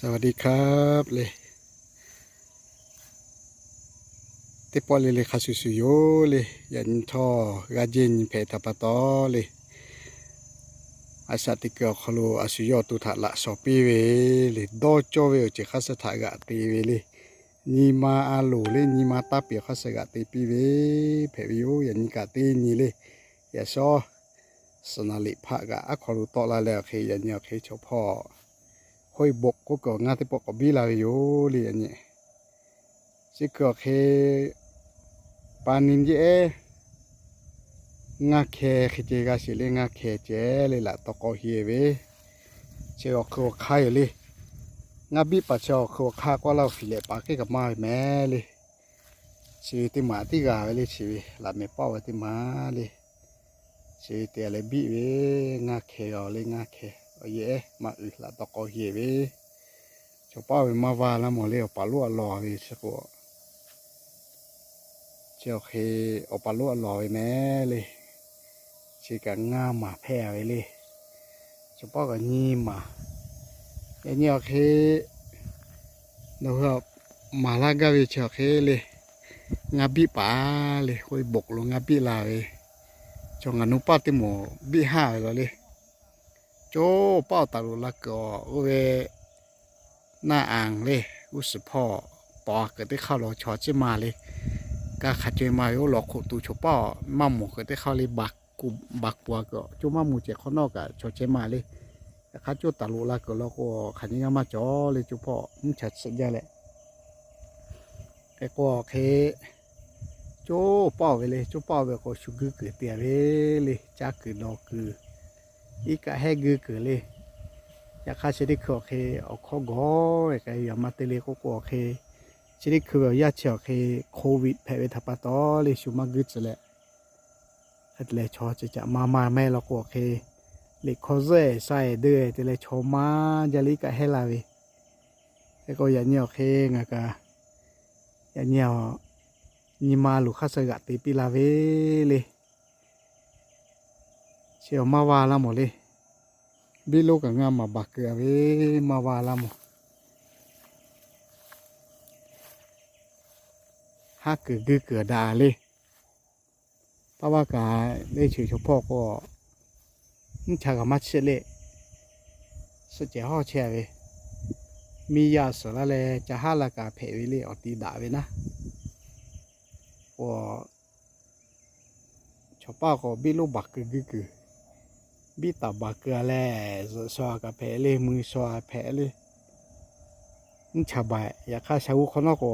สวัสดีครับ le. Teˇ pawˆ le le hk'a shuˍ shuˍ yoˬ le. Yaꞈ nyi htawˇ g'a jehˇ nyi hpehꞈ htaꞈ pa taw le, a shaꞈ teꞈ kuiˬ awˬ hk'aw lo a shu yawˇ awˬ to htaꞈ laꞈ shawˍ piˇ ve le, dawˇ cawˇ ve awˬ ceuˬ hk'a shuˍ htaꞈ g'aꞈ te ve le. Nyi ma a loˍ le, nyi ma taˇ peˬ awˬ hk'a shuˍ g'aꞈ te piˇ ve hpehꞈ ve yoˬ. Yaꞈ nyi kaꞈ teˇ nyi le, yaꞈ shawˉ suhˍ naˍ liꞈ hpaˆ kaꞈ aˉ hk'aw lo tawˆ la leh awˬ hk'e, yaꞈ nyi awˬ hk'e chaw hpawˇ Hawˇ-e bok k'oˆ kuiˬ ngaˇ teˇ pawˆ k'awꞈ biˇ la ve yoˬ le. Yaꞈ nyi chi hkui awˬ hk'e pa ni jeˇ ehˉ ngaˇ hkeh hk'e ceh g'a sheˍ le, ngaˇ hkeh ceh le laꞈ taw k'aw heˍ ve. Chi awˬ hk'ui awˬ hk'aˇ yoˬ le. Ngaˇ biˇ paˍ chi awˬ hk'ui awˬ hk'aˇ k'oˆ laˇ-oˬ, fiˍ lehꞈ paˍ k'ehˉ kaꞈ maˇ ve mehˍ le. Chi ve teˇ maˬ tiˉ g'a ve le, chi ve laꞈ mehˍ pawˆ ve teˇ maˬ le. Chi ve te leh biˇ ve ngaˇ hkeh a le, ngaˇ hkeh awˬ yehˬ ehˉ maˇ uiˍ laꞈ taw k'aw heˍ ve. Chaw paˆ ve maˇ va laˇ mawˬ le, awˬ paˍ lonˉ a lawˬ ve chi k'o, chi awˬ hk'e awˬ paˍ lonˉ a lawˬ ve mehˍ le. Chi kaꞈ ngaˇ maˬ hpehˇ ve le. Chaw paˆ kaꞈ nyi maˬ. Yaꞈ nyi awˬ hk'e nawˬ hui maˍ laˇ gaˇ ve chi awˬ hk'e le, ngaˇ biˇ paˍ le, Hawˇ-e bok lo ngaˇ biˇ la ve. Chaw ngaˬ nu paˆ teˇ moˍ biˇ haˆ ve law le. Coˇ paˆ awˬ taˍ loꞈ la kuiˬ awˬ oˇ ve naˆ anˬ le, uˉ suhˍ hpawˇ tawˍ kuiˬ teˇ hk'aˇ lo chaw ceˇ ma le. Kaˇ hk'a caweh ma ve oˇ law hk'oꞈ tuˬ chaw paˆ maˇ mawˬ kuiˬ teˇ hk'aˇ le, baˬ kuˬ baˬ kuˬ a kuiˬ coˇ maˇ mawˬ ceh hk'awꞈ nawˉ kaꞈ chaw ceˇ ma le. Yaꞈ hk'aˇ coˇ taˍ loꞈ la kuiˬ law k'o, hk'aˬ nyi g'aˇ maˇ cawˬ le, coˇ hpawˇ mvuhˇ cha tsuhꞈ jaˇ leh. Hk'e k'o awˬ hk'e coˇ paˆ ve le, coˇ paˆ ve k'o shu guiˇ kuiˬ te ve le, caˇ kuiˬ dawˬ kuiˬ, iˉ kaˆ hehˉ guiˇ kuiˬ le. Yaꞈ hk'aˇ chi teˇ hkui awˬ hk'e awˬ hkawˇ gawˬ ve k'ai yaꞈ maˇ te le k'oˆ k'o awˬ hk'e, chi teˇ hkui ve awˬ yanˇ chi awˬ hk'e Covid hpehꞈ ve htaꞈ pa taw le shu maˇ guiˇ tcuh leh, hk'e te leh chaw ceh caꞈ ma ma mehˆ law k'o awˬ hk'e, liꞈ hkawˇ zuhˆ-e sha-e deuˇ-e te leh chaw maˇ jaˇ le iˉ kaˆ hehˉ la ve. Hk'e k'o yaꞈ nyi awˬ hk'e ngaˬ kaꞈ yaꞈ nyi a nyi ma loˬ hk'aˇ suh g'aꞈ te piˇ la ve le. Chi awˬ maˇ va laˇ mawˬ le. Biˇ lonˉ kaꞈ ngaˇ maˬ baˬ keu a ve maˇ va laˇ mawˬ. Haˉ kuiˬ guiˇ kuiˬ daꞈ le. Taˇ vaˇ kaꞈ le, chi chaw hpawˇ k'o mvuhˇ cha kaꞈ maˇ chiˆ le. Suhˆ cehˬ hawˇ chehˇ ve, miˇ yaˇ suhˍ laˇ leh ca haˉ la kaꞈ hpehꞈ ve le, awˬ ti daꞈ ve naˉ. K'o chaw paˆ k'o biˇ lonˉ baˬ keu guiˇ kuiˬ, biˇ taˍ baˬ keu a leh, zuhꞈ shaw kaꞈ hpehꞈ le, mui shaw hpehꞈ le. Mvuhˇ cha baˬ, yaꞈ hk'aˇ sha g'uˇ hk'awꞈ nawˉ k'o,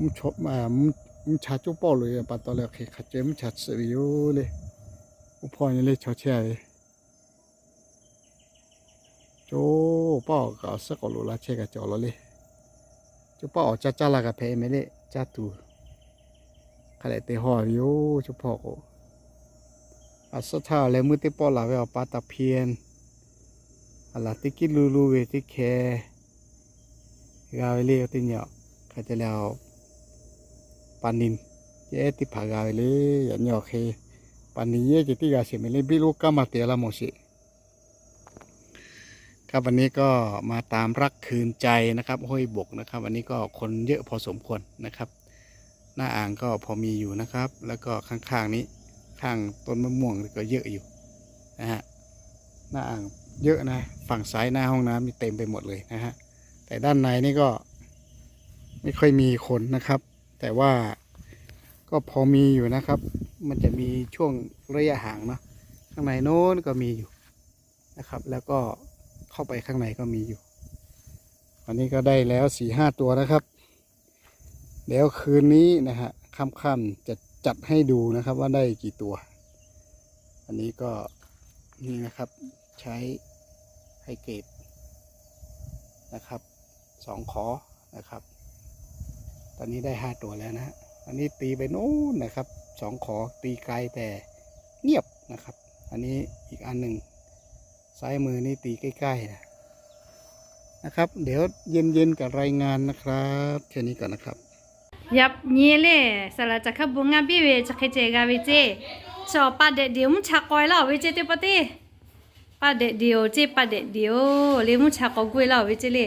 mvuhˇ cha coˇ pawˆ loꞈ-e pa taw leh hk'e hk'a caweh mvuhˇ cha tsuhꞈ ve yoˬ le. Oˇ hpawˇ nyi le chaw chehˇ ve. Coˇ paˆ awˬ kaꞈ awˬ suhˉ k'awꞈ loꞈ la chehˇ kaꞈ cawˬ law le. Coˇ paˆ awˬ caˇ caˇ la kaꞈ hpehꞈ mehˍ le, caˇ tuˬ hk'a lehꞈ te haw ve yoˬ. Coˇ hpawˇ k'o, a suhˉ htaˇ awˬ leh meuˇ teˇ pawˆ laˬ ve awˬ pa taˍ hpiˇ-e, a laˬ teˇ kiˉ lu lu ve teˇ hkeh g'a ve le. Teˇ nyi hk'e te leh, pa ni yehˉ teˇ hpaˍ g'a ve le. Yaꞈ nyi awˬ hk'e pa ni yehˉ ceh tiˉ g'a sheˍ mehˍ le, biˇ lonˉ kaꞈ maˇ te laˇ mawˬ sheˍ. ครับ วันนี้ก็มาตามรักคืนใจนะครับ ห้วยบกนะครับ วันนี้ก็คนเยอะพอสมควรนะครับ หน้าอ่างก็พอมีอยู่นะครับ แล้วก็ข้างๆนี้ ข้างต้นมะม่วงก็เยอะอยู่นะฮะ หน้าอ่างเยอะนะ ฝั่งซ้ายหน้าห้องน้ำนี่เต็มไปหมดเลยนะฮะ แต่ด้านในนี่ก็ไม่ค่อยมีคนนะครับ แต่ว่าก็พอมีอยู่นะครับ มันจะมีช่วงระยะห่างเนาะ ข้างในโน้นก็มีอยู่นะครับ แล้วก็เข้าไปข้างในก็มีอยู่ วันนี้ก็ได้แล้วสี่ห้าตัวนะครับ เดี๋ยวคืนนี้นะฮะ ค่ำๆจะจัดให้ดูนะครับว่าได้กี่ตัว อันนี้ก็นี่นะครับ ใช้ไฮเกรดนะครับ สองขอนะครับ ตอนนี้ได้ห้าตัวแล้วนะฮะ อันนี้ตีไปนู้นนะครับ สองขอตีไกลแต่เงียบนะครับ อันนี้อีกอันหนึ่ง ซ้ายมือนี่ตีใกล้ๆนะ นะครับ เดี๋ยวเย็นๆกับรายงานนะครับ แค่นี้ก่อนนะครับ Yaꞈ nyi le, saˍ laˍ caˬ hkaˇ bon ngaˇ biˇ ve chi hk'e ceh g'a ve ceˇ. Chi awˬ pa dehꞈ deꞈ-oˬ, mvuhˇ cha k'aw-e laˇ-oˬ ve ceˇ teˇ pawˆ teˇ. Pa dehꞈ deꞈ-oˬ ceˇ, pa dehꞈ deꞈ-oˬ le, mvuhˇ cha k'aw guˇ-e laˇ-oˬ ve ceˇ le.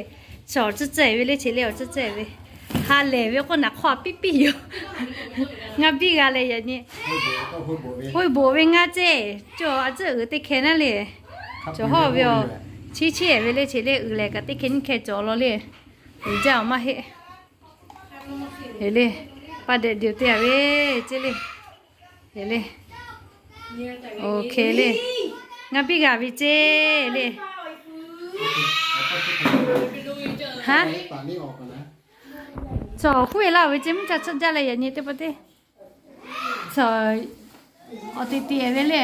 Chaw tcuhˇ tcuhˇ ve le, che le awˬ tcuhˇ tcuhˇ ve. Ha lehˬ ve k'o naˍ hk'aw piˇ piˇ yoˬ. Ngaˬ biˇ g'a leh yaꞈ nyi. Hoˆ boˬ ve ngaˇ ceˇ, cawˬ a tcuhˇ uiˍ teˇ hkeh naˉ le. Cawˬ hawˇ ve aˬ, chiˇ chiˇ ehˍ ve le, che le uiˍ lehˬ kaꞈ teˇ hkeh nyiˇ hkeh cawˬ law le. Uiˍ jaˇ awˬ maˇ heˆ. Heˍ le, pa dehꞈ deuˬ te a ve ceˇ le. Heˍ le, oˇ hkeh le, ngaˬ biˇ g'a ve ceˇ le. Haˉ, cawˬ huˉ e laˇ ve ceˇ, mvuhˇ ca chaˇ jaˇ leh yaꞈ nyi teˇ pawˆ teˇ, cawˬ, awˬ te te ve le.